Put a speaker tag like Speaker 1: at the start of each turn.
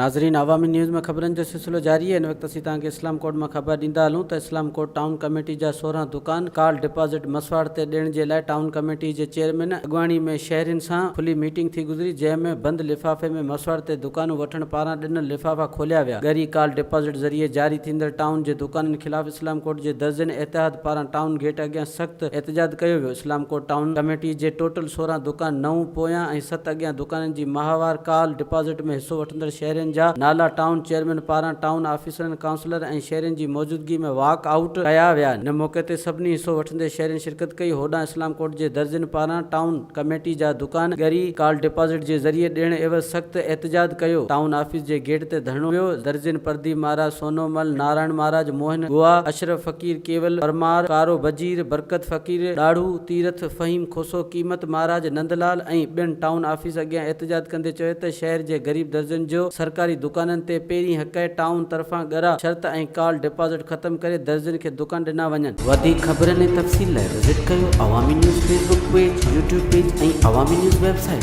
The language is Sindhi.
Speaker 1: ناظرين عوامي نيوز ۾ خبرن جو سلسلو جاري آهي هن وقت اسين توهان کي اسلام ڪوٽ مان خبر ڏيندا هلون ته اسلام ڪوٽ ٽائون ڪميٽي جا 16 دڪان ڪال ڊپازٽ مسواڙ تي ڏيڻ جي لاء ٽائون ڪميٽي جي چيئرمين اڳواڻي ۾ شهرين سان کلي ميٽنگ ٿي گذري جنهن ۾ بند لفافي ۾ مسواڙ تي دڪانون وٺڻ پاران ڏنل لفافا کوليا ويا ڳري ڪال ڊپازٽ ذريعي جاري ٿيندڙ ٽائون جي دڪانن خلاف اسلام ڪوٽ جي درزين اتحاد پاران ٽائون گيٽ اڳيان سخت احتجاج ڪيو ويو اسلام ڪوٽ ٽائون ڪميٽي جي ٽوٽل 16 دڪان نو پويان ۽ ست اڳيان دڪانن جي ماهوار ڪال ڊپازٽ ۾ حصو وٺندڙ شهرين جا نالا ٽائون چيئرمين پاران ٽائون آفيسرن، ڪائونسلر ۽ شهرين جي موجودگي ۾ واڪ آئوٽ ڪيا ويا. ان موقعي تي سڀني حصو وٺندي شهرين شرڪت ڪئي. هوڏانهن اسلام ڪوٽ جي درزين پاران ٽائون ڪميٽي جا دڪان ڳري ڪال ڊپازٽ جي ذريعي ڏيڻ عيوض سخت احتجاج ڪيو. ٽائون آفيس جي گيٽ تي ڌرڻو ويو. درزين پرديپ مهاراج، سونو مل، نارائڻ مهاراج، موهن گوا، اشرف فقير، ڪيول پرمار، ڪارو بجير، برڪت فقير، ڏاڙهو، تيرٿ، فهيم کوسو، قيمت مهاراج، نندلال ۽ ٻين ٽائون آفيس اڳيان احتجاج ڪندي چيو ته شهر جي غريب درزين جو سرڪاري دڪانن تي پهرين حق آهي، ٽائون طرفان ڳرا شرط ۽ ڪال ڊپازٽ ختم ڪري درزين کي دڪان ڏنا وڃن. وڌيڪ خبرن ۽ تفصيل لاء وزٽ ڪيو Awami news Facebook page, YouTube page ۽ Awami news website.